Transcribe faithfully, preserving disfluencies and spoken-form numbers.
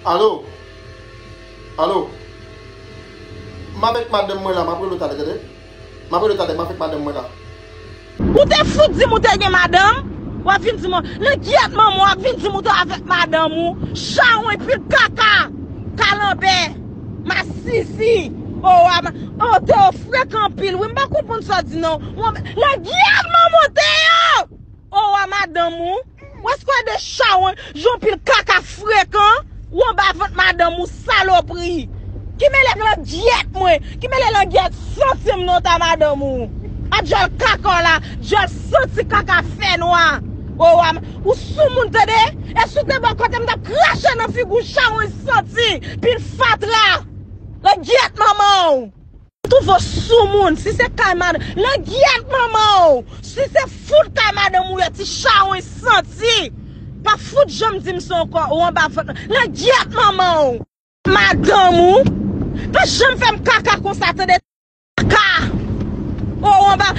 Alo? Alo? M avèk madanm mwen la, m ap rele w talè, tande? M ap rele w talè, m avèk madanm mwen la. Ou te fout di m ou te gen madanm? W ap vin di m, langyèt manman w ap vin di m ou te avèk madanm ou. Chawony pil kaka. Kalanbè. Masisi. O, a, ma, o, te o frekan anpil. Wi, m pa konprann sa w di non. Langyèt manman w te yo! O, a madanm ou. Ou èske w de chawony, yon pil kaka frekan, ou anba vant madanm ou, salopri. Ki mele langyèt mwen, ki mele langyèt santi m nan ta madanm ou. A djòl kaka w la, djòl santi kaka fè nwa. O, a, ou soumoun tande? E si w te bò kote m t ap krache nan figi w chawony santi, pil fatra. Langyèt manman w. Twouve w soumoun, si se kay madanm, langyèt manman w, si se fout kay madanm ou ye, ti chawony santi. Pa fout janm di m sa ankò, ou anba vant, langyèt manman w. Madanm ou, pa janm fè m kaka konsa, tande, kaka. O, ou anba,